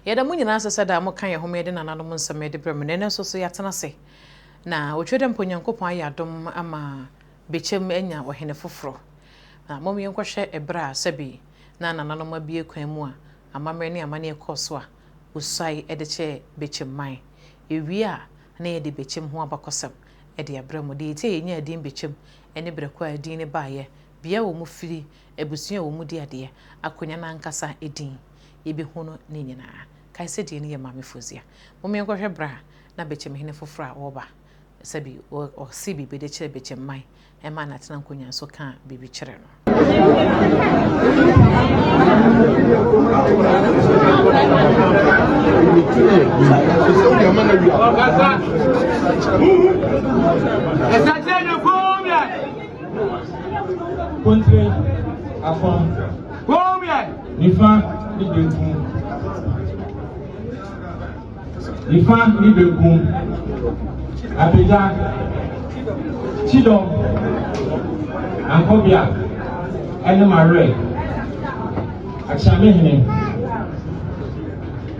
Yɛda mo nyinaa ase sɛ daa moka yɛn ho ma yɛde nananom nsɛm de brɛ mo. Na ɛnnɛ nso so yɛatena ase. Na otwa dɛ mpo Onyankopɔn ayɛ adom ama Bekyem anya ɔhene foforɔ. Na mom yɛnkɔhwɛ ɛberɛ a sɛbi na nananom abue kwan mu a amammerɛ ne amanneɛ kɔɔ so a wɔsuae de kyɛɛ Bekyem man. Yɛwie a na yɛde Bekyem ho abakɔsɛm de abrɛ mo. Deɛ enti a yɛnyaa din Bekyem ne berɛ ko a din no baeɛ, bea a wɔfiri, abusua a wɔdi adeɛ, akonnwa no ankasa din, yɛbɛhunu ne nyinaa. Kae sɛ din no yɛ Maame Fozia. Mom yɛnkɔhwɛ berɛ a na Bekyem hene foforɔ a ɔreba sɛbi ɔse biribi de kyerɛ Bekyem man ɛmaa n'atena nkonnwa so kaa biribi kyerɛ no. Kontre, afɔn, nifa ne benkum. Nifa ne benkum, Apagya, Kyidɔm, Ankɔbea ne Mawerɛ, Akyeamehene,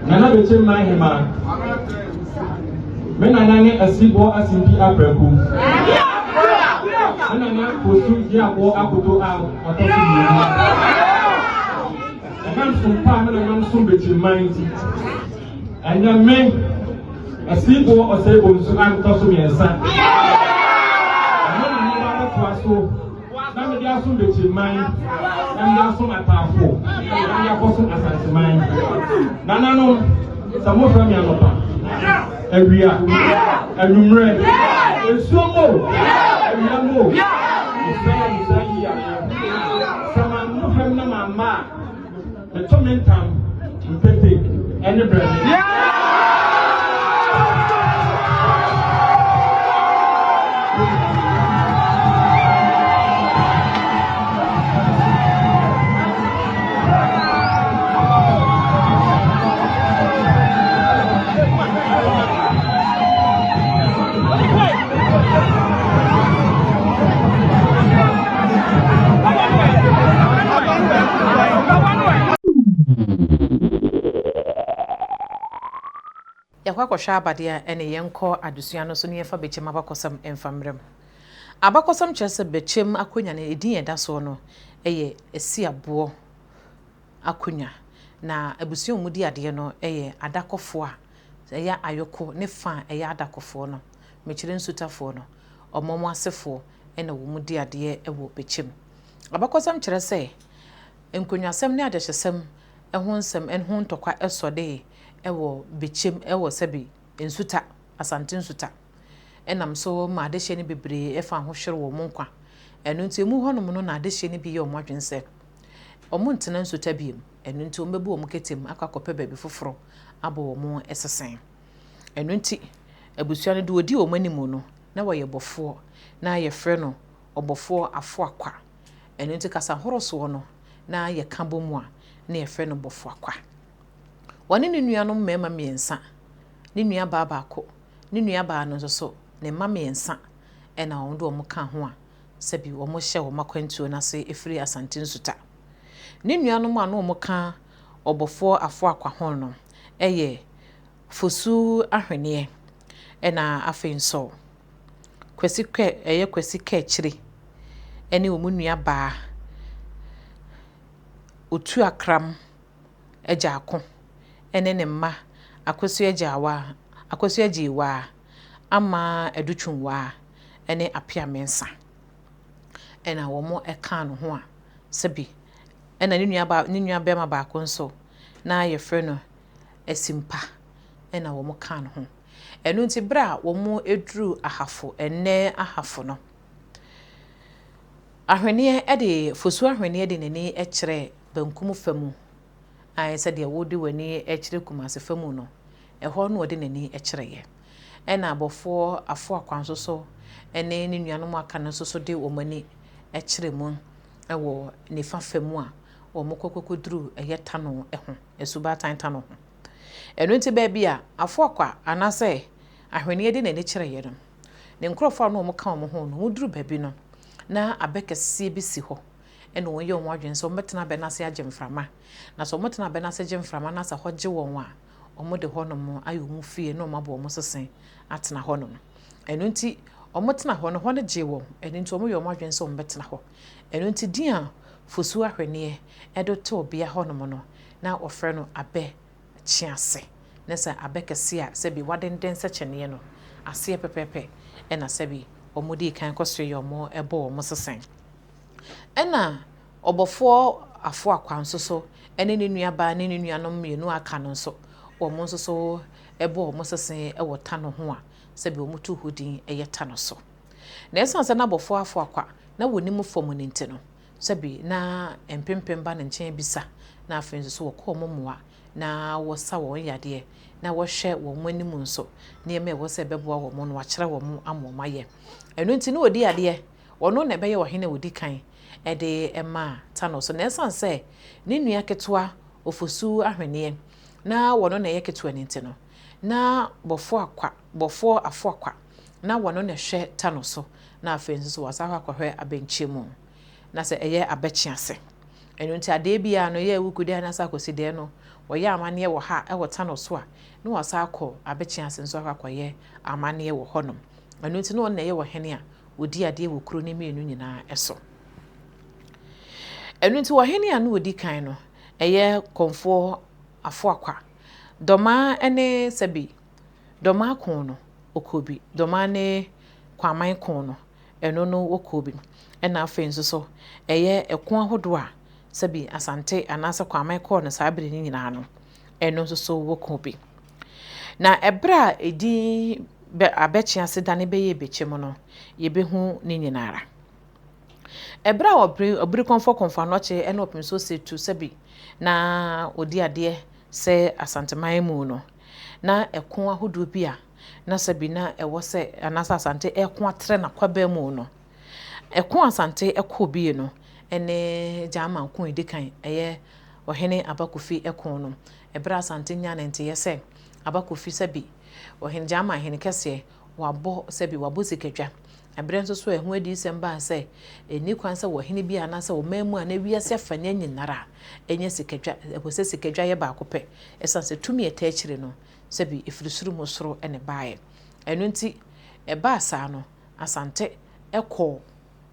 Nana Bekyem Man Hemaa, me nana ne Asiboɔ Asimpi Apraku, me nana Fosu Diaboɔ Akoto a ɔtɔ so mmienu. Ɛnam som pa a me nananom som Bekyemman nti, ɛnnɛ me, Asiiboɔ Ɔsɛebɔ nsu a metɔ so mmiɛnsa, ɛno na meba abɛtoa so na mede asom Bekyemman, na mede asom Ataafo, na mede akɔsom Asanteman. Nananom, sɛ mofrɛ me anɔpa, awia, anwummerɛ, nsuo mu o, awia mu o, mesrɛ na mesrɛ yi yareɛ. Sɛ mammu fam na mamma a, meto me ntam mpete ne brɛme. Yɛakɔ akɔhwɛ aba deɛ a, ɛne yɛnkɔ adesua no so na yɛmfa Bɛkyɛm abakɔsɛm mfa mmrɛ mo. Abakɔsɛm kyerɛ sɛ Bɛkyɛm akonnwa no, edin a ɛda soɔ no yɛ Asiaboɔ akonnwa. Na abusua a wɔdi adeɛ no yɛ Adakɔfoɔ a ɛyɛ Ayoko ne fa a ɛyɛ Adakɔfoɔ no, mekyerɛ Nsutafoɔ no. Wɔn wɔn asefoɔ na wɔn di adeɛ wɔ bɛkyɛm. Abakɔsɛm kyerɛ sɛ nkonnwasɛm ne adehyesɛm ho nsɛm ho ntɔkwa sɔdee wɔ bɛkyɛm wɔ sɛbe Nsuta, Asante Nsuta. Ɛnam so ma adehyeɛ no bebree fa ho hwere wɔn nkwa. Ɛno nti emu hɔnom no na adehyeɛ no bi yɛ wɔn adwene sɛ wɔn ntena Nsuta biom. Ɛno nti wɔbɛbu wɔn kɛtɛm akɔ akɔpɛ baabi foforɔ abɔ wɔn sesen. Ɛno nti, abusua no, deɛ ɔdi wɔn anim no, na ɔyɛ bɔfoɔ, na yɛfrɛ no ɔbɔfoɔ Afoakwa. Ɛno nti, kasa horow soɔ no, na yɛka bɔ mu a, na yɛfrɛ no Bɔfoakwa. Ɔne ne nuanom mmarima mmiɛnsa, ne nuabaa baako, ne nuabaa no nso so, ne mma mmiɛnsa na wɔde wɔn kaa ho a sɛbi wɔhyɛ wɔn akwantuo no ase firi Asante Nsuta. Ne nuanom a na wɔka ɔbɔfoɔ Afoakwa ho no yɛ Fosu ahweneɛ ɛna afei nso Kwasi kɛ ɛyɛ Kwasi Kaakyire ɛne wɔn nua baa Otuakram Agyaako ɛne ne mma Akosua Agyawaa, Akosua Agyeiwaa, Ama Adutwumwaa ɛne Apea Mensah ɛna wɔn ɛkaa ne ho a sɛbi ɛna ne nua baa ne nua bɛrima baako nso na yɛfrɛ no asimpa na wɔkaa ne ho. Ɛno nti berɛ a wɔduruu Ahafo, ɛnnɛ Ahafo no, Ahweneɛ de, Fosu Ahweneɛ de n'ani kyerɛɛ bankum fa mu, ayɛ sɛ deɛ wode w'ani kyerɛ Kumase fa mu no, ɛhɔ na ɔde n'ani kyerɛeɛ. Ɛna abɔfoɔ Afoakwa nso so ne ne nuanom a aka no nso so de wɔn ani kyerɛ mu wɔ nifa fa mu a wɔkɔ kɔkɔduruu ɛyɛ Tano ho. Asubatan Tano ho. Ɛno nti baabi a Afoakwa anaasɛ Ahweneɛ de n'ani kyerɛeɛ no, ne nkurɔfoɔ a na wɔka wɔn ho no, wɔduru baabi no, na abɛ kɛseɛ bi si hɔ. Ɛna wɔyɛ wɔn adwene sɛ wɔbɛtena abɛ no ase agye mframa. Na sɛ wɔtena abɛ no ase gye mframa na sɛ hɔ gye wɔn a, wɔde hɔnom ayɛ wɔn fie na wɔabɔ wɔn sese atena hɔnom. Ɛno nti, wɔtena hɔ no, hɔ no gyee wɔn. Ɛno nti, wɔyɛɛ wɔn adwene sɛ wɔbɛtena hɔ. Ɛno nti, din a Fosuo Ahweneɛ de too bea hɔnom no, na wɔfrɛ no Abɛ Kyease. Ne sɛ abɛ kɛseɛ a sɛbi wɔadenden sɛ kyɛneɛ no aseɛ pɛpɛɛpɛ na sɛbi wɔdii kan kɔsoeɛ a wɔbɔɔ wɔn sese. Ɛna ɔbɔfoɔ Afoakwa nso so ne ne nuabaa ne ne nuanom mmienu a aka no nso, wɔn nso so bɔɔ wɔn sese wɔ Tano ho a sɛbi wɔtoo hɔ din yɛ Tano so. Na ɛsiane sɛ na abɔfoɔ Afoakwa na wɔnim fam no nti no, sɛbi na mpempem ba ne nkyɛn bisa, na afei nso so wɔkɔ wɔn mmoa na wɔsa wɔn yadeɛ, na wɔhwɛ wɔn anim nso, nneɛma a ɛwɔ sɛ ɛbɛboa wɔn no wɔakyerɛ wɔn ama wɔayɛ. Ɛno nti na wɔdi adeɛ, ɔno na ɛbɛyɛ ɔhene a ɔdi kan de maa Thanos. Na ɛsiane sɛ ne nua ketewa Ofosu Ahweneɛ na wɔno na ɛyɛ ketewa no nti no, na Bɔfoɔ Akwa, Bɔfoɔ Afoakwa, na wɔno na ɛhwɛ Thanos so, na afei nso so wɔasan akɔ akɔhwɛ abɛnkyɛmu, na sɛ ɛyɛ abɛkyease. Ɛno nti adeɛ biara no, ɛyɛ awukudeɛ anaasɛ akwasideɛ no, wɔyɛ amanneɛ wɔ ha wɔ Thanos so a, na wɔasan akɔ abɛkyease nso akɔ akɔyɛ amanneɛ wɔ hɔnom. Ɛno nti na ɔno na ɛyɛ ɔhene a ɔdi adeɛ wɔ kuro no mmienu nyinaa so. Ɛno nti ɔhene a na ɔdi kan no, ɛyɛ Kɔmfoɔ Afoakwa. Dɔmaa ne sɛbi Dɔmaa ko no, ɔkɔɔ bi. Dɔmaa ne Kwaman ko no, ɛno no wɔkɔɔ bi. Ɛna afei nso so, ɛyɛ ɛko ahodoɔ a sɛbi Asante anaasɛ Kwaman kɔɔ no saa bere no nyinaa no, ɛno nso so wɔkɔɔ bi. Na ɛberɛ a edin bɛ abɛkyease dane bɛyɛɛ bɛkyɛm no, yɛbɛhu ne nyinara. Ɛberɛ a ɔbere Obirikɔmfoɔ Kɔmfo Anɔkye ne Ɔpemsoɔ Setu sɛbi na ɔdi adeɛ sɛ Asanteman mu no, na ɛko ahodoɔ bi a na sɛbi na ɛwɔ sɛ anaasɛ Asante ɛko atrɛ n'akwaban mu no, ɛko Asante ɛkɔɔ bie no ne Gyaman ko a ɛdi kan, ɛyɛ Ɔhene Aba Kofi ɛko no. Ɛberɛ a Asante nyaa ne nteeɛ sɛ Aba Kofi sɛbi Ɔhene Gyaman hene kɛseɛ wabɔ sɛbi wabɔ sikadwa. Ɛberɛ nso so a ɛho adiyisɛm baa sɛ ɛnni kwan sɛ ɔhene bi anaasɛ ɔman mu anaa wiase afaneɛ nyinara nya sikadwa, ɛwɔ sɛ sikadwa yɛ baako pɛ, ɛsiane sɛ tumi a ɛtaa akyire no sɛbi ɛfiri soro mu soro na ɛbaeɛ. Ɛno nti ɛbaa saa no Asante kɔɔ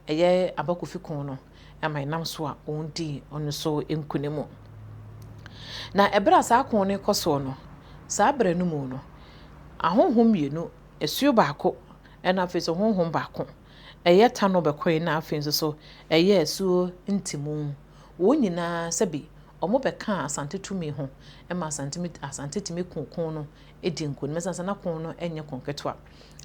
ɛyɛ Aba Kofi ko no ma ɛnam so a wɔdii ɔno so nkunim. Na ɛberɛ a saa ko no rekɔ soɔ no, saa berɛ no mu no, ahonhom mmienu, asuo baako ɛna afei nso honhom baako, ɛyɛ Tano bɛkoe na afei nso so ɛyɛ asuo Ntimu. Wɔn nyinaa sɛbi wɔbɛkaa Asante tumi ho ma Asante Asante tumi ko ko no di nkonim ɛsiane sɛ na ko no nyɛ ko ketewa.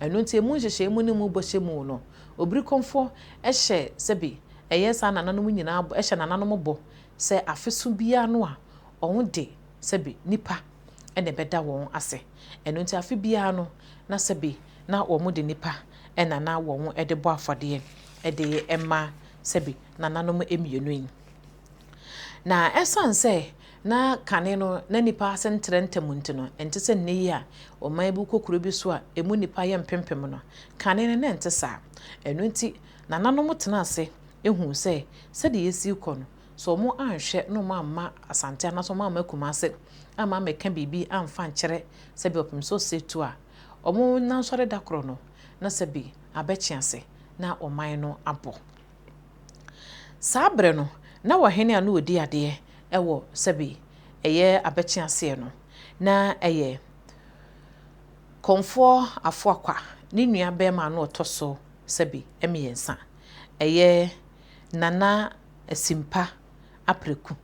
Ɛno nti emu nhyehyɛe mu ne mu bɔhyɛ mu no, Obirikɔmfoɔ hyɛ sɛbi ɛyɛ saa nananom nyinaa hyɛ nananom bɔ sɛ afe so biara no a wɔn de sɛbi nnipa na ɛbɛda wɔn ase. Ɛno nti afe biara no na sɛbi na wɔn de nnipa na na wɔn de bɔ afɔdeɛ de ma sɛbi nananom mmienu yi. Na ɛsiane sɛ na kane no na nnipa ase ntrɛ ntɛm nti no, ɛnte sɛ nnɛ yi a ɔman bi kɔ kuro bi so a ɛmu nnipa yɛ mpempem no, kane no na ɛnte saa. Ɛno nti nananom tena ase huu sɛ sɛdeɛ yɛsi rekɔ no, sɛ wɔn anhwɛ na wɔn amma Asante anaasɛ wɔn amma Kumase amma ammɛka biribi amfa ankyerɛ sɛbi ɔpem sɛ ɔsɛtu a, wɔn nansɔre da korɔ no na sɛbi abɛkye ase na ɔman no abɔ. Saa berɛ no, na ɔhene a na ɔdi adeɛ wɔ sɛbi ɛyɛ abɛkye aseɛ no, na ɛyɛ Kɔmfoɔ Afoakwa ne nua bɛrima a na ɔtɔ so sɛbi mmiɛnsa, ɛyɛ Nana Asimpa Apreku,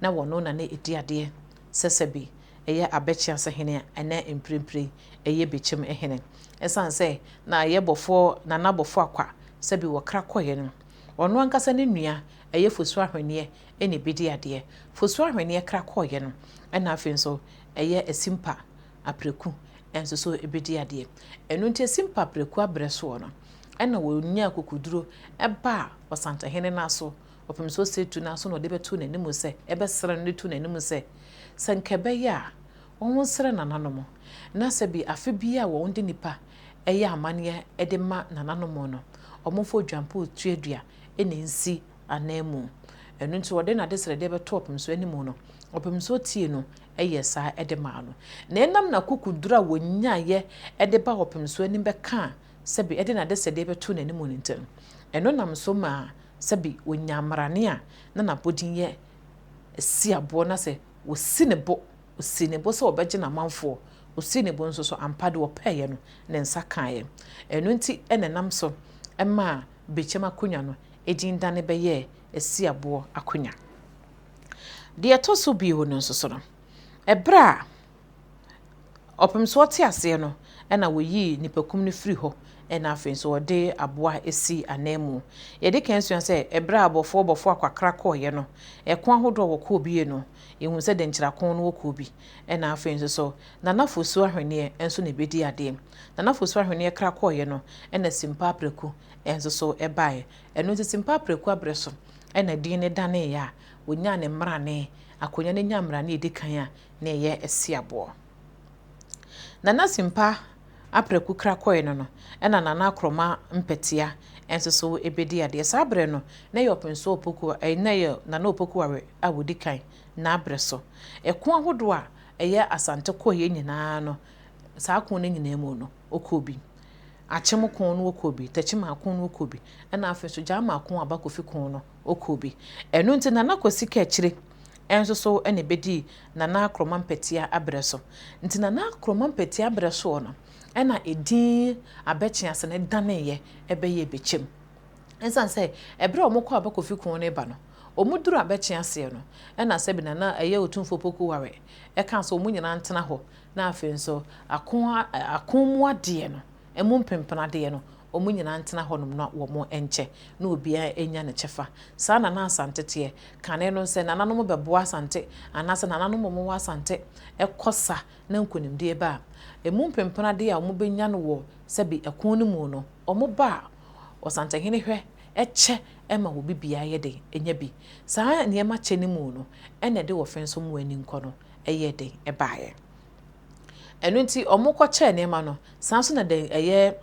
na wɔno na na ɛdi adeɛ sɛ sɛbi ɛyɛ Abɛkyease hene a ɛnɛ mprempren ɛyɛ Bekyem hene. Ɛsiane sɛ na ɛyɛ Bɔfoɔ Nana Bɔfoɔ Akwa sɛbi wɔkra kɔeɛ no, ɔno ankasa ne nua ɛyɛ Fosu Ahweneɛ na ɛbɛdi adeɛ. Fosu Ahweneɛ kra kɔeɛ no, ɛna afei nso ɛyɛ Asimpa Apreku nso so bɛdi adeɛ. Ɛno nti Asimpa Apreku abrɛ soɔ no, ɛna wɔnyaa akokoduro baa Ɔsantehene no aso, ɔpem sɛ ɔsɛtu no aso na ɔde bɛtoo n'anim sɛ, ɛbɛsrɛ no de too n'anim sɛ, sɛ nka ɛbɛyɛ a, wɔnsrɛ nananom, na sɛbi afe biara a wɔde nnipa yɛ amanneɛ de ma nananom no, wɔmfa odwampoo tuadua na ɛnsi ananmu. Ɛno nti wɔde n'adesrɛdeɛ bɛtoo ɔpem so anim no, Ɔpemsoɔ tiee no yɛɛ saa de maa no. Na ɛnam n'akokoduru a wɔnyaeɛ de baa ɔpemsoɔ anim bɛkaa sɛbe ɛde n'adesɛdeɛ bɛtoo n'anim no nti no, ɛno nam so maa sɛbe ɔnyaa mmarane a na n'abɔdin yɛ siaboɔ na sɛ wɔsi ne bo, ɔsii ne bo sɛ ɔbɛgye n'amanfoɔ, ɔsii ne bo nso so ampa deɛ ɔpɛeɛ no ne nsa kaeɛ. Ɛno nti na ɛnam so maa Bekyem akonnwa no din dane bɛyɛɛ Asiaboɔ akonnwa. Deɛ ɛtɔ so bio no nso so no, ɛberɛ a Ɔpemsoɔ te aseɛ no na wɔyii nnipakum no firii hɔ na afei nso wɔde aboa sii ananmu. Yɛde kan sua sɛ ɛberɛ a abɔfoɔ bɔfoɔ akwakra kɔeɛ no, ɛko ahodoɔ a wɔkɔɔ bie no, yɛhunu sɛ dɛnkyerɛako no wɔkɔɔ bi na afei nso so Nana Fosuo Ahweneɛ nso na ɛbɛdii adeɛ. Nana Fosuo Ahweneɛ kra kɔeɛ no na Simpa Apraku nso so baeɛ. Ɛno nti Simpa Apraku aberɛ so na din no daneeɛ a wɔnyaa ne mmarane, akonnwa no nyaa mmarane a ɛdi kan a na ɛyɛ Asiaboɔ. Nana Simpa Apraku kra kɔeɛ no no, ɛna Nana Akorɔma Mpɛtea nso so bɛdii adeɛ. Saa berɛ no, na ɛyɛ Ɔpensoɔ Opoku, na ɛyɛ Nana Opoku Ware a ɔdi kan n'aberɛ so. Ɛko ahodoɔ a ɛyɛ Asante kɔeɛ nyinaa no, saa ko no nyinaa mu no, ɔkɔɔ bi. Akyem ko no ɔkɔɔ bi, Techiman ko no ɔkɔɔ bi, ɛna afei nso Gyama ko, Abakofi ko no ɔkɔɔ bi. Ɛno nti Nana Kwasi Kaakyire nso so na ɛbɛdii Nana Akorɔma Mpɛtea aberɛ so. Nti Nana Akorɔma Mpɛtea aberɛ soɔ no, ɛna ɛdin Abɛkyease no daneeɛ bɛyɛɛ Bɛkyɛm. Ɛsiane sɛ ɛberɛ a wɔkɔɔ Abakofi ko no reba no, wɔduruu Abɛkyeaseɛ no, ɛna sɛbi Nana ɛyɛ Otumfoɔ Opoku Ware ɛkaa sɛ wɔn nyinaa ntena hɔ na afei nso ako ako mu adeɛ no, ɛmu mpempem adeɛ no, wɔn nyinaa ntena hɔnom na wɔn nkyɛ, na obiara nya ne kyɛfa. Saa na na Asante teɛ. Kane no, sɛ nananom bɛboa Asante, anaasɛ nananom a wɔwɔ Asante kɔ sa na nkonimdie ba a, ɛmu mpempem adeɛ a wɔbɛnya no wɔ sɛbe ɛko no mu no, wɔba a, Ɔsantehene hwɛ kyɛ ma obi biara yɛ dɛn nya bi. Saa nneɛma kyɛ no mu no, ɛna ɛde wɔfɛn nso mu ani nkɔ no yɛɛ dɛn baeɛ. Ɛno nti wɔkɔkyɛɛ nneɛma no, saa nso na dɛn ɛyɛ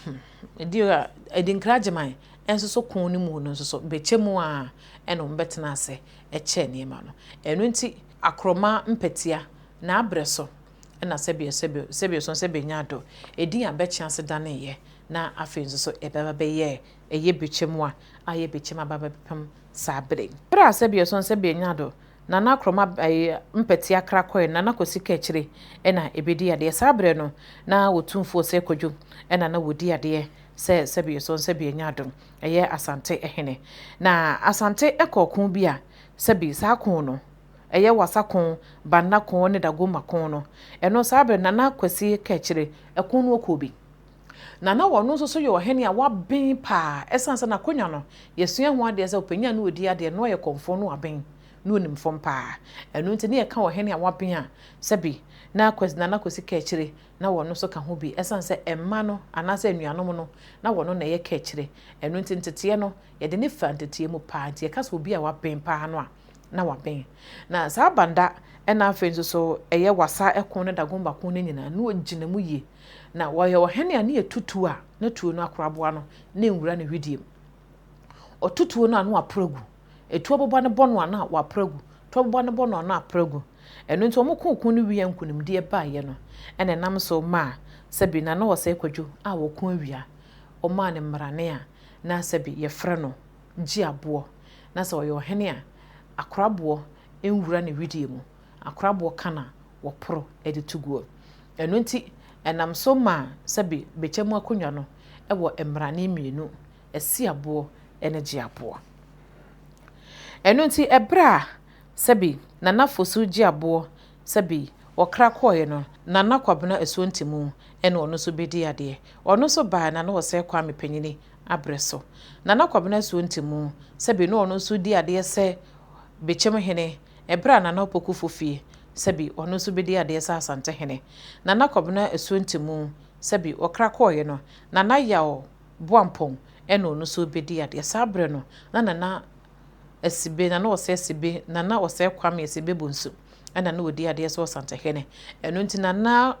hmm, ɛdi a Adinkra Agyeman nso so ko no mu no nso so bɛkyɛ mu a ɛna wɔbɛtena ase kyɛɛ nneɛma no. Ɛno nti akorɔma mpɛtea n'abrɛ so na sɛbeɛ sɛbeɛ sɛbeɛ so sɛbeɛ nya adɔ ɛdin a bɛkye ase daneeɛ na afei nso so ɛbɛba bɛyɛɛ ɛyɛ bɛkyɛ mu a ayɛ bɛkyɛ mu aba bɛpem saa berɛ yi. Berɛ a sɛbeɛ so sɛbeɛ nya adɔ Nana Akorɔma ɛɛ mpɛtea kra kɔɛ Nana Kwasi Kaakyire na ɛbɛdi adeɛ saa berɛ no na Otumfoɔ Osei Kwadwo na na wɔdi adeɛ sɛ sɛbeɛ so sɛbeɛ nya adɔ ɛyɛ Asante hene na Asante kɔɔ ko bi a sɛbe saa ko no ɛyɛ Wassa ko, Banna ko ne Dagomma ko no, ɛno saa berɛ Nana Kwasi Kaakyire ɛko no ɔkɔɔ bi. Na na ɔno nso so yɛ ɔhene a waben paa, ɛsiane sɛ n'akonnwa no, yɛsua ho adeɛ sɛ ɔpanyin a na ɔdi adeɛ no, na ɔyɛ kɔmfoɔ na waben, na ɔnim fam paa. Ɛno nti na yɛka ɔhene a waben a, sɛbi na Kwasi, Nana Kwasi Kaakyire, na ɔno nso ka ho bi, ɛsiane sɛ mma no anaasɛ anuanom no, na ɔno na ɛyɛ kaakyire. Ɛno nti nteteɛ no, yɛde no faa nteteɛ mu paa. Nti yɛka sɛ obi a waben paa no a, na waben. Na saa Banda ɛna afei nso so ɛyɛ Wassa ko ne Dagomba ko no nyinaa, na ɔgyina mu yie. Na ɔyɛ ɔhene a ne yɛtu tuo a, na tuo no akora aboa no na ɛnwura ne wedeɛ mu. Ɔto tuo no a na waporo agu. Etuo aboba no bɔ no a na waporo agu. Tuo aboba no bɔ no a na aporo agu. Ɛno nti wɔn ko ko no wie a nkunimdie baeɛ no, ɛna ɛnam so maa sɛbi Nana Osei Kwadwo a ɔko awia, wɔmaa no mmarane a na sɛbi yɛfrɛ no gye aboɔ. Na sɛ ɔyɛ ɔhene a, akoraboɔ nwura ne wedeɛ mu. Akoraboɔ ka na wɔporo de to guo. Ɛno nti, ɛnam so maa sɛbe bɛkyɛ mu akonnwa no wɔ mmrane mmienu, asiaboɔ ne gyeaboɔ. Ɛno nti, ɛberɛ a sɛbe Nana Fosu Gyeaboɔ sɛbe ɔkra kɔeɛ no, Nana Kwabena Asuontimu na ɔno nso bɛdii adeɛ. Ɔno nso baeɛ na na ɔsɛe Kwame Panyini aberɛ so. Nana Kwabena Asuontimu sɛbe na ɔno nso di adeɛ sɛ Bekyem hene Ɛberɛ a Nana Opoku Fofie, sɛbi, ɔno nso bɛdii adeɛ sɛ Asantehene, Nana Kwabena Asuontimu, sɛbi, ɔkra kɔeɛ no, Nana Yaw Boampong ɛna ɔno nso bɛdii adeɛ. Saa berɛ no, na Nana Asibe, Nana Osei Asibe, Nana Osei Kwame Asibe Bonsu ɛna na ɔdi adeɛ sɛ Ɔsantehene. Ɛno nti Nana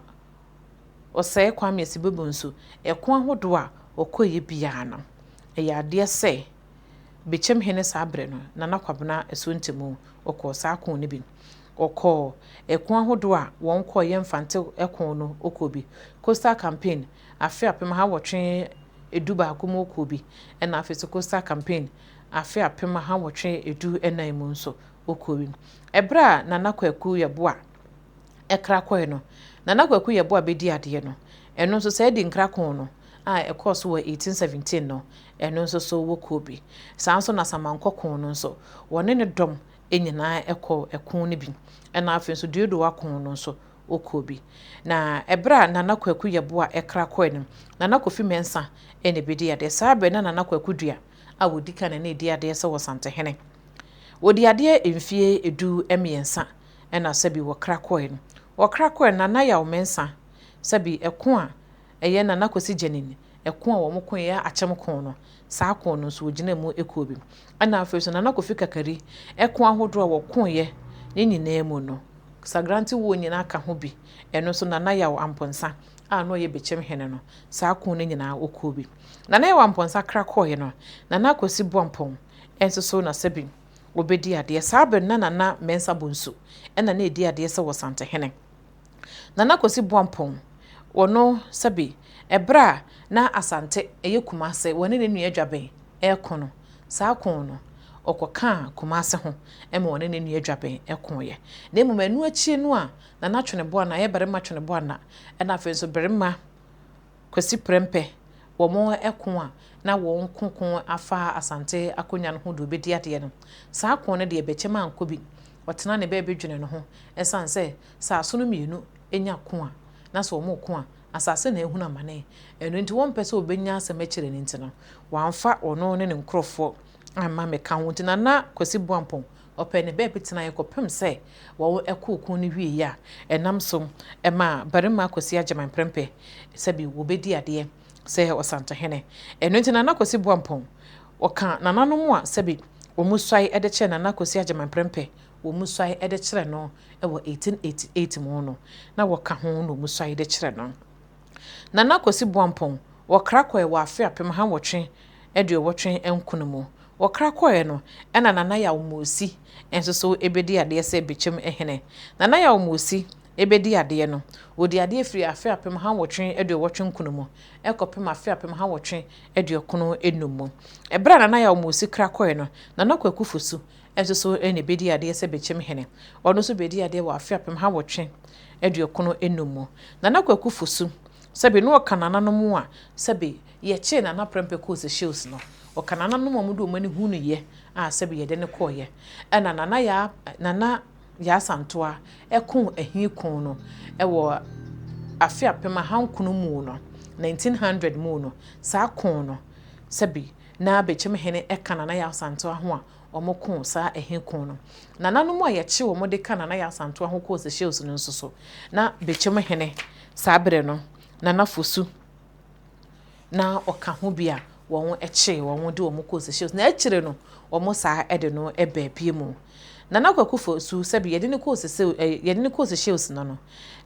Osei Kwame Asibe Bonsu, ɛko ahodoɔ a ɔkɔeɛ biara no, ɛyɛ adeɛ sɛ. Bekyem hene saa berɛ no, Nana Kwabena Asuo-Ntamu, ɔkɔɔ saa ko no bi. Ɔkɔɔ ɛko ahodoɔ a wɔn kɔeɛ Mfante ko no ɔkɔɔ bi. Coastal Campaign, afe 1811 mu ɔkɔɔ bi. Ɛna afei nso Coastal Campaign, afe 1814 mu nso ɔkɔɔ bi. Ɛberɛ a Nana Kwaku Yeboah kra kɔeɛ no, Nana Kwaku Yeboah bɛdii adeɛ no, ɛno nso saa Adinkra ko no a ɛkɔɔ so wɔ 1817 no, ɛno nso so wɔkɔɔ bi. Saa nso na Samankɔ ko no nso, wɔne ne dɔm nyinaa kɔɔ ɛko no bi. Ɛna afei nso Duodowa ko no nso, wɔkɔɔ bi. Na ɛberɛ a Nana Kwaku Yeboah kra kɔeɛ no, Nana Kofi Mensah na ɛbɛdii adeɛ. Saa berɛ no na Nana Kwaku Dua a ɔdi kan na na ɛdi adeɛ sɛ Ɔsantehene. Wɔdii adeɛ mfeɛ 13 na sɛbi wɔkra kɔeɛ no. Wɔkra kɔeɛ no, Nana Yaw Mensah, sɛbi ɛko a ɛyɛ Nana Kwasi Gyanin, ɛko a wɔn koeɛ Akyem ko no, saa ko no nso wɔgyinaa mu kɔɔ bi. Ɛna afei nso Nana Kofi Kakari, ɛko ahodoɔ a wɔkoeɛ ne nyinaa mu no, Sagrante wuo nyinaa ka ho bi. Ɛno nso Nana Yaw Amponsah a na ɔyɛ Bekyem hene no, saa ko no nyinaa ɔkɔɔ bi. Nana Yaw Amponsah kra kɔeɛ no, Nana Kwasi Boampong nso so na sɛbi ɔbɛdi adeɛ. Saa berɛ no na Nana Mensah Bonsu na na ɛdi adeɛ sɛ Ɔsantehene. Nana Kwasi Boampong, ɔno sɛbi ɛberɛ a na Asante ɛyɛ Kumase, wɔne ne nua Dwaben reko no, saa ko no, ɔkɔkaa Kumase ho ma ɔne ne nua Dwaben koeɛ. Na mmom ɛno akyi no a Nana Tweneboa, Nayɛ Barima Tweneboa na ɛna afei nso Barima Kwasi Prempeh wɔn ko a na wɔn ko ko afa Asante akonnwa no ho de ɔbɛdi adeɛ no, saa ko no deɛ Bɛkyɛm ankɔ bi. Ɔtena ne baabi dwene ne ho ɛsiane sɛ, sɛ asono mmienu nya ko a, na sɛ wɔreko a, asase na ɛhunu amane. Ɛno nti wɔmpɛ sɛ wɔbɛnya asɛm akyire no nti no, wɔamfa ɔno ne ne nkurɔfoɔ amma ammɛka ho. Nti Nana Kwasi Boampong, ɔpɛɛ ne baabi tenaeɛ kɔpem sɛ wɔkoo ko no wieeɛ a, ɛnam so maa Barima Kwasi Agyeman Prempeh sɛbi wɔbɛdi adeɛ sɛ Ɔsantehene. Ɛno nti Nana Kwasi Boampong, ɔka nananom a sɛbi wɔsuae de kyerɛ Nana Kwasi Agyeman Prempeh wɔsuae de kyerɛ no wɔ 1888 mu no, na wɔka ho na wɔsuae de kyerɛ no. Nana Kwasi Boampong, wɔkra kɔe wɔ afe 1889 mu. Wɔkra kɔe no, ɛna Nana Yaw Mosi nso so bɛdii adeɛ sɛ Bekyem hene. Nana Yaw Mosi bɛdii adeɛ no, ɔdii adeɛ firi afe 1889 mu kɔpem afe 1895 mu. Ɛberɛ a Nana Yaw Mosi kra kɔe no, Nana Kwaku Fosu nso so na ɛbɛdii adeɛ sɛ Bekyem hene. Ɔno nso bɛdii adeɛ wɔ afe 1895 mu. Nana Kwaku Fosu, sɛbe na ɔka nananom a sɛbe yɛkyee Nana Prempeh kɔɔ Seychelles no, ɔka nananom a wɔde wɔn ani hunuiɛ a sɛbe yɛde no kɔeɛ. Ɛna Nana Yaa, Nana Yaa Asantewaa koo Ahi ko no wɔ afe 1900 mu no, 1900 mu no, saa ko no, sɛbe na Bekyem hene ka Nana Yaa Asantewaa ho a wɔkoo saa ɛhe ko no. Nananom a yɛkye wɔn de ka Nana Yaa Asantewaa ho kɔɔ Seychelles no nso so, na Bekyem hene saa berɛ no, Nana Fosu, na ɔka ho bi a wɔkyee wɔn de wɔn kɔɔ Seychelles. Na akyire no, wɔn saa de no baa bie mu. Nana Kwaku Fosu, sɛbi yɛde no kɔɔ Seychelles, eh, yɛde no kɔɔ Seychelles no no,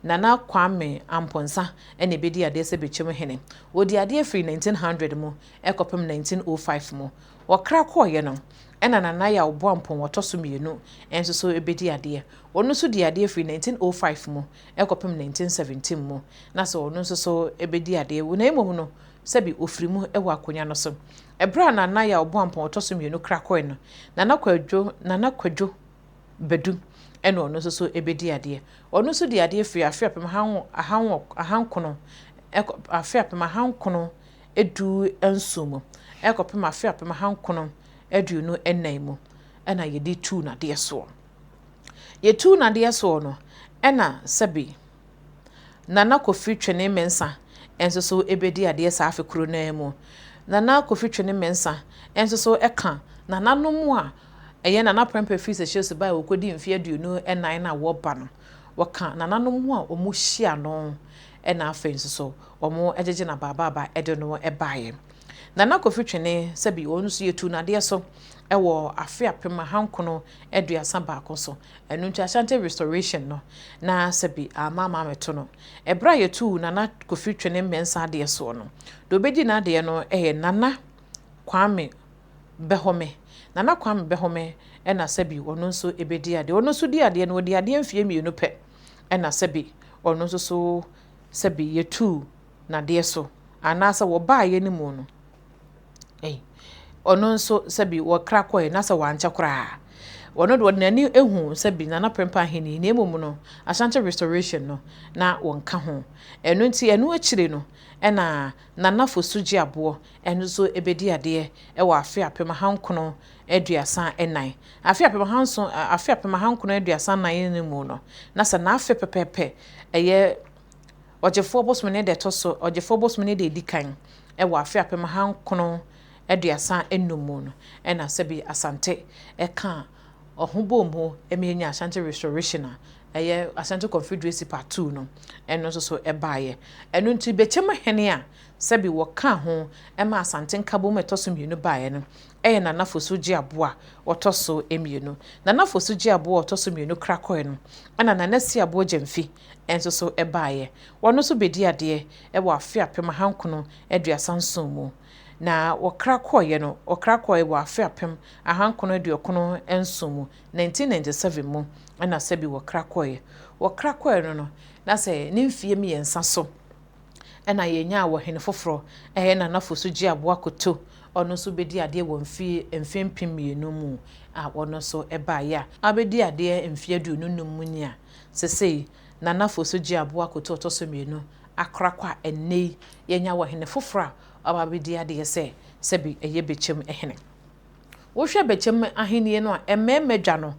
Nana Kwame Amponsah na ɛbɛdii adeɛ sɛ Bekyem hene. Ɔdii adeɛ firi 1900 mu kɔpem 1905 mu. Wɔkra kɔeɛ no, ɛna Nana Yaw Boampong ɔtɔ so mmienu nso so bɛdi adeɛ. Ɔno nso dii adeɛ firi 1905 mu kɔpem 1917 mu. Na sɛ ɔno nso so bɛdi adeɛ, na mmom no, sɛbi ɔfiri mu wɔ akonnwa no so. Ɛberɛ a Nana Yaw Boampong ɔtɔ so mmienu kra kɔeɛ no, Nana Kwadwo, Nana Kwadwo Badu ɛna ɔno nso so bɛdi adeɛ. Ɔno nso dii adeɛ firi afe 1900, afe 1917 mu kɔpem afe 1924 mu na yɛde tuu n'adeɛ soɔ. Yɛtuu n'adeɛ soɔ no, ɛna sɛbe Nana Kofi Twene Mensah nso so bɛdi adeɛ saa afe koro no ara mu. Nana Kofi Twene Mensah nso so ka nananom a ɛyɛ Nana Prempeh firi Seychelles baeɛ a wɔkɔdii mfeɛ 24 no a wɔba no, wɔka nananom ho a wɔhyia no ɛna afei nso so wɔgyegye no abaabaaba de no baeɛ. Nana Kofi Twene, sɛbi ɔno nso yɛtuu no adeɛ so wɔ afe 1931 so. Ɛno nti Ashanti Restoration no, na sɛbi amma amma ammɛto no. Ɛberɛ a yɛtuu Nana Kofi Twene Mensah adeɛ soɔ no, deɛ ɔbɛdii n'adeɛ no yɛ Nana Kwame Bɛhɔme. Nana Kwame Bɛhome na sɛbi ɔno nso bɛdi adeɛ. Ɔno nso dii adeɛ no, ɔdii adeɛ mfeɛ mmienu pɛ na sɛbi ɔno nso so sɛbi yɛtuu n'adeɛ so anaasɛ wɔbaeɛ no mu no, ei, ɔno nso sɛbi wɔkra kɔɛ na sɛ wankyɛ koraa. Ɔno deɛ ɔde n'ani hu sɛbi Nana Prempeh ahenni na mmom no Ashanti Restoration no na wɔnka ho. Ɛno nti ɛno akyire no ɛna Nana Fosu Gyeaboɔ ɛno nso bɛdi adeɛ wɔ afe 1934. Afe apem ahanson afe 1934 no mu no, na sɛ n'afe pɛpɛɛpɛ ɛyɛ Ɔgyefoɔ bosome ne da ɛtɔ so Ɔgyefoɔ bosome ne da ɛdi kan wɔ afe 1935 mu no, ɛna sɛbi Asante ɛka ɔho bom ho ɛma yɛnya Ashanti Restoration a ɛyɛ Ashanti Confederacy Part 2 no, ɛno nso so ɛbaeɛ. Ɛno nti Bɛkyɛm hene a sɛbi wɔka ho ɛma Asante nkabom ɛtɔ so mmienu baeɛ no ɛyɛ Nana Fosu Gyeaboɔ a ɔtɔ so mmienu. Nana Fosu Gyeaboɔ a ɔtɔ so mmienu kra kɔɛ no, ɛna Nana Siaboɔ Gyamfi nso so ɛbaeɛ. Wɔno nso bɛdi adeɛ ɛwɔ afe 1937 mu. Na wɔkra kɔeɛ no, wɔkra kɔeɛ wɔ afe 1997 mu, 1997 mu, ɛna sɛbi wɔkra kɔeɛ. Wɔkra kɔeɛ no, na sɛ ne mfeɛ 3 so ɛna yɛnyaa wɔ hene foforɔ, ɛyɛ Nana Fosu Gyeaboɔ Akoto. Ɔno nso bɛdi adeɛ wɔ mfe 2000 mu a ɔno nso ɛbaeɛ a abɛdi adeɛ mfeɛ 25 mu ni a sesei Nana Fosu Gyeaboɔ Akoto ɔtɔ so mmienu akora kɔ a ɛnnɛ yi yɛnya wɔ hene foforɔ a ɔba abɛdi adeɛ sɛ sɛbi ɛyɛ Bɛkyɛm hene. Wohwɛ Bɛkyɛm ahennie no a, mmarima dwa no,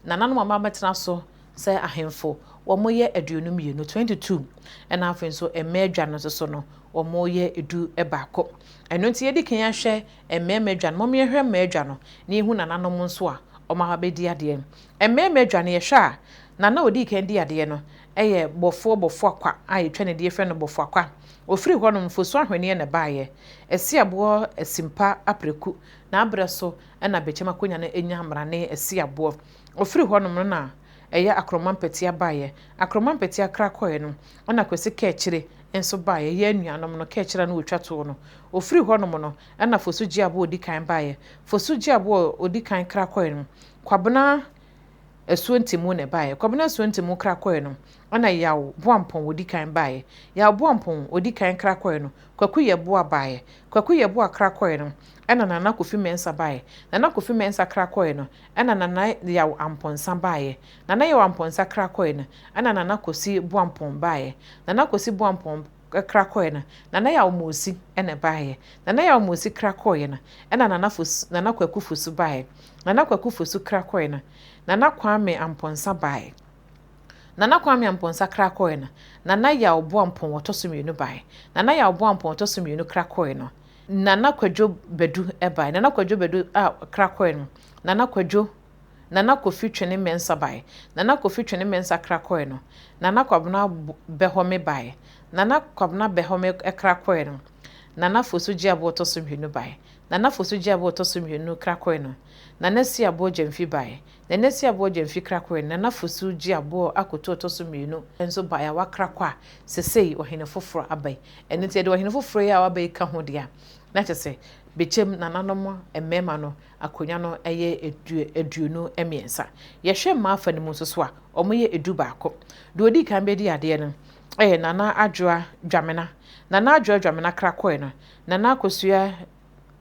nananom a wɔabɛtena so sɛ ahemfo, wɔn yɛ 22, 22, ɛna afei nso mmaa dwa no nso so no, wɔn yɛ 11. Ɛno nti yɛdi kan ahwɛ mmarima dwa no, mɔm yɛhwɛ mmaa dwa no na yɛhu nananom nso a wɔn abɛdi adeɛ. Mmarima dwa no yɛhwɛ a, nana a ɔdii kan di adeɛ no ɛyɛ Bɔfoɔ Bɔfoɔ Akwa a yɛtwa ne deɛ frɛ no Bɔfoɔ Akwa. Ofiri hɔnom Fosu Ahweneɛ na ɛbaeɛ. Asiaboɔ Asimpa Apreku n'abrɛ so ɛna Bɛkyɛm akonnwa no anya mmarane Asiaboɔ. Ofiri hɔnom no na ɛyɛ Akoroma Mpɛtea baeɛ. Akoroma Mpɛtea kra kɔɛ no, ɛna Kwasi Kɛkyire nso baeɛ. Yɛ anuanom no Kɛkyire a no wɔtwa toɔ no. Ofiri hɔnom no ɛna Fosu Gyeaboɔ odi kan baeɛ. Fosu Gyeaboɔ odi kan kra kɔɛ no, Kwabena Asuo Ntimu na ɛbaeɛ. Kwabena Asuo Ntimu kra kɔɛ no, ɛna Yaw Boampɔn odi kan baeɛ. Yaw Boampɔn odi kan kra kɔɛ no, Kwaku Yɛboa baeɛ. Kwaku Yɛboa kra kɔɛ no, ɛna Nana Kofi Mensah baeɛ. Nana Kofi Mensah kra kɔɛ no, ɛna Nana Yaw Ampɔnsa baeɛ. Nana Yaw Ampɔnsa kra kɔɛ no, ɛna Nana Kosi Boampɔn baeɛ. Nana Kosi Boampɔn kra kɔɛ no, Nana Yaw Mosi ɛna baeɛ. Nana Yaw Mosi kra kɔɛ no, ɛna Nana Fosu, Nana Kwaku Fosu baeɛ. Nana Kwaku Fosu kra kɔɛ no, Nana Kwame Ampɔnsa baeɛ. Nana Kwame Ampɔnsa kra kɔɛ no, Nana Yaw Boampɔn ɔtɔ so mmienu baeɛ. Nana Yaw Boampɔn ɔtɔ so mmienu kra kɔɛ no, Nana Kwadwo Badu baeɛ. Nana Kwadwo Badu a kra kɔɛ no, Nana Kwadwo Nana Kofi Twene Mensah baeɛ. Nana Kofi Twene Mensah kra kɔɛ no, Nana Kwabena Bɛhɔme baeɛ. Nana Kwabena Bɛhɔme kra kɔɛ no, Nana Fosu Gyeaboɔ ɔtɔ so mmienu baeɛ. Nana Fosu Gyeaboɔ ɔtɔ so mmienu kra kɔɛ no, Nana Siaboɔ Gyamfi baeɛ. Nana Siaboɔ Gyamfi kra kɔɛ no, Nana Fosu Gyeaboɔ Akoto ɔtɔ so mmienu nso baeɛ a wakra kɔ a sesei ɔhene foforɔ aba yi. Ɛno nti yɛde ɔhene foforɔ yi a waba yi ka ho deɛ a, na kyerɛ sɛ Bɛkyɛm nananom mmarima no akonnwa no yɛ 23. Yɛhwɛ mmaa afa no mu nso so a, wɔyɛ 11. Deɛ ɔdi kan bɛdi adeɛ no ɛyɛ Nana Adwoa Dwamena. Nana Adwoa Dwamena kra kɔɛ no, Nana Akosua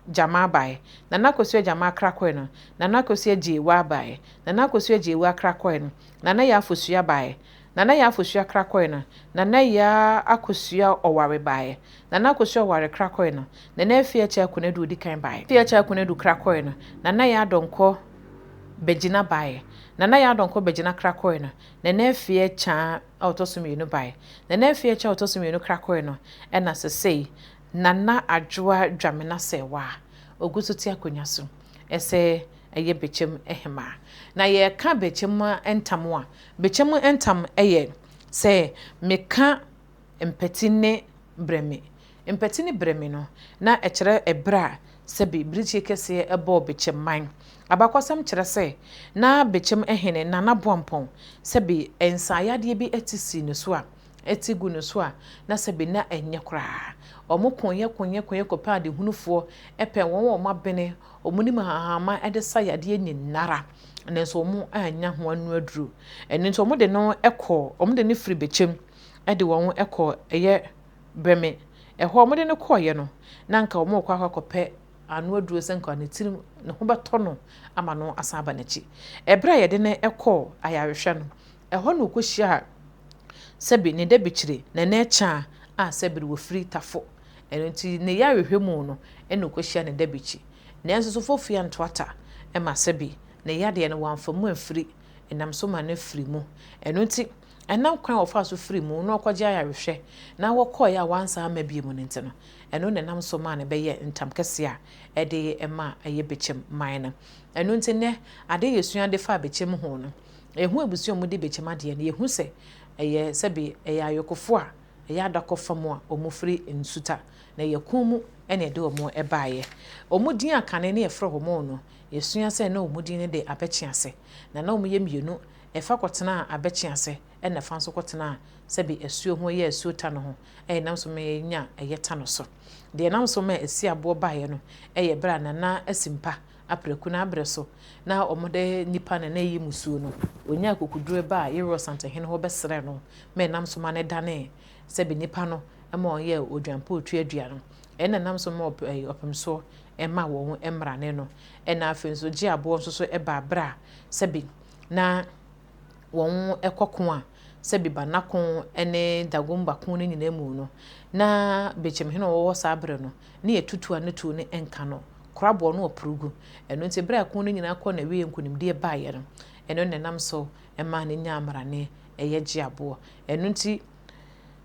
Gyama baeɛ. Nana Akosua Gyama kra kɔɛ no, Nana Akosua Gyeewa baeɛ. Nana Akosua Gyeewa kra kɔɛ no, Nana Yaa Fosua baeɛ. Nana Yaa Fosua kra kɔɛ no, Nana Yaa Akosua Ɔware baeɛ. Nana Akosua Ɔware kra kɔɛ no, Nana Afie Akyɛ Akonadu odi kan baeɛ. Afie Akyɛ Akonadu kra kɔɛ no, Nana Yaa Dɔnkɔ Bɛgyina baeɛ. Nana Yaa Dɔnkɔ Bɛgyina kra kɔɛ no, Nana Afie Kyaa a ɔtɔ so mmienu baeɛ. Nana Afie Akyɛ a ɔtɔ so mmienu kra kɔɛ no, ɛna sesei Nana Adwoa Dwamena Sɛwa ogu so te akonnwa so ɛsɛ ɛyɛ Bɛkyɛm hemaa. Na yɛka Bɛkyɛm ntam a, Bɛkyɛm ntam ɛyɛ sɛ meka mpɛti ne brɛme. Mpɛti ne brɛme no, na ɛkyerɛ ɛberɛ a sɛbi birikyie kɛseɛ ɛbɔɔ Bɛkyɛm man. Abakɔsɛm kyerɛ sɛ na Bɛkyɛm hene Nana Boampɔn sɛbi nsaeyadeɛ bi ɛte sii ne so a te gu ne so a, na sɛbe na ɛnyɛ koraa. Wɔkoeɛ koeɛ koeɛ kɔpɛɛ adehunufoɔ, pɛɛ wɔn a wɔabene, wɔnim nhahamma de sa yadeɛ nyinara, nanso wɔannya ho ano aduro. Ɛno nti wɔde no kɔɔ, wɔde no firi Bɛkyɛm de wɔn kɔɔ ɛyɛ Bɛme. Ɛhɔ wɔde no kɔeɛ no, na anka wɔrekɔ akɔ akɔpɛ ano aduro sɛ nka ne tirim ne ho bɛtɔ no ama no asan aba n'akyi. Ɛberɛ a yɛde no kɔɔ ayarehwɛ no, ɛhɔ na ɔkɔhyiaa sɛbe ne dabikyire, Nana Akyaa a sɛbe wɔfiri Tafo. Ɛno nti ne yarehwɛ mu no na ɔkɔhyia ne dabikyi. Nanso so Fofie antoata ma sɛbe ne yadeɛ no wamfa mu amfiri, ɛnam so ma no firi mu. Ɛno nti ɛnam kwan a wɔfaa so firii mu na ɔkɔgye ayarehwɛ na wɔkɔeɛ a wansan amma bio no nti no, ɛno na ɛnam so maa no bɛyɛɛ ntam kɛseɛ a ɛde ma ɛyɛ Bekyem man no. Ɛno nti nnɛ, adeɛ a yɛsua de fa Bekyem ho no, yɛhu abusua a wɔdi Bekyem adeɛ no, yɛhu sɛ ɛyɛ sɛbe ɛyɛ ayokofoɔ a ɛyɛ adakɔ fam a wɔfiri Nsuta, na ɛyɛ ko mu na ɛde wɔn baeɛ. Wɔn din a kane na yɛfrɛ wɔn no, yɛsua sɛ na wɔn din no de Abɛkyease, na na wɔyɛ mmienu, ɛfa kɔtenaa Abɛkyease ɛna ɛfa nso kɔtenaa sɛbe asuo ho ɛyɛ asuo ta no ho a ɛnam so ma yɛnya ɛyɛ ta no so. Deɛ ɛnam so ma ɛsi aboɔ baeɛ no yɛ berɛ a Nana Asimpa Apraku n'abrɛ so na wɔde nnipa na na ɛyi mmusuo no, ɔnyaa akokoduro baa Yeroɔ Asantehene hɔ bɛsrɛɛ no ma ɛnam so ma no danee sɛbe nnipa no ma ɔyɛɛ odwampɔ otuadua no. Ɛna ɛnam so ma ɔpemsoɔ maa wɔn mmrane no. Ɛna afei nso gye aboɔ nso so baa berɛ a sɛbe na wɔkɔ ko a, sɛ Bibana ko ne Dagomba ko no nyinaa mu no, na Bekyemhene a ɔwɔ hɔ saa berɛ no, ne yɛtutu a ne tuo no nka no, koraboɔ no ɔporo gu. Ɛno nti berɛ a ko no nyinaa kɔɔ n'awieɛ nkonimdie baeɛ no, ɛno na ɛnam so maa no nyaa mmarane ɛyɛ gye aboɔ. Ɛno nti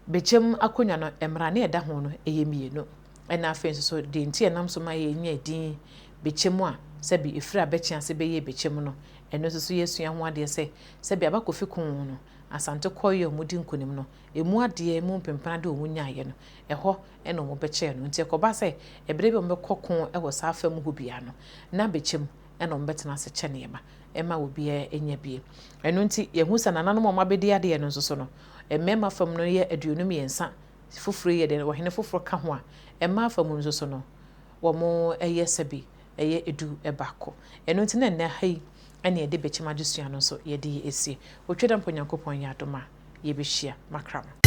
Bekyem akonnwa no, mmarane a ɛda ho no yɛ mmienu. Ɛna afei nso so, deɛ nti a ɛnam so ma yɛnya din Bekyem a sɛbi ɛfiri abɛkye ase bɛyɛɛ Bekyem no, Ɛno nso so yɛasua ho adeɛ sɛ, sɛdeɛ aba Kofi ko ho no, Asante kɔeɛ a wɔdi nkonim no, ɛmu adeɛ, ɛmu mpempena adeɛ a wɔnyaeɛ no, ɛhɔ na wɔbɛkyɛɛ no. Nti ɛkɔba sɛ, ɛberɛ bi a wɔbɛkɔ ko wɔ saa fa mu hɔ biara no, na bɛkyɛm na wɔbɛtena ase kyɛ nneɛma ma obiara nya bi. Ɛno nti, yɛhu sɛ nananom a wɔabɛdi adeɛ no nso so no, mmarima fam no yɛ 23, foforɔ yi yɛ deɛ ɔhene foforɔ ka ho a, mmaa fam no nso so no, wɔyɛ sɛbe ɛyɛ du baako. Ɛno nti na nnɛ ha yi ne yɛde bɛkyɛm adesua no nso yɛde asi. Otwa da mpo Nyankopɔn yɛ adom a yɛbɛhyia. Makra mo.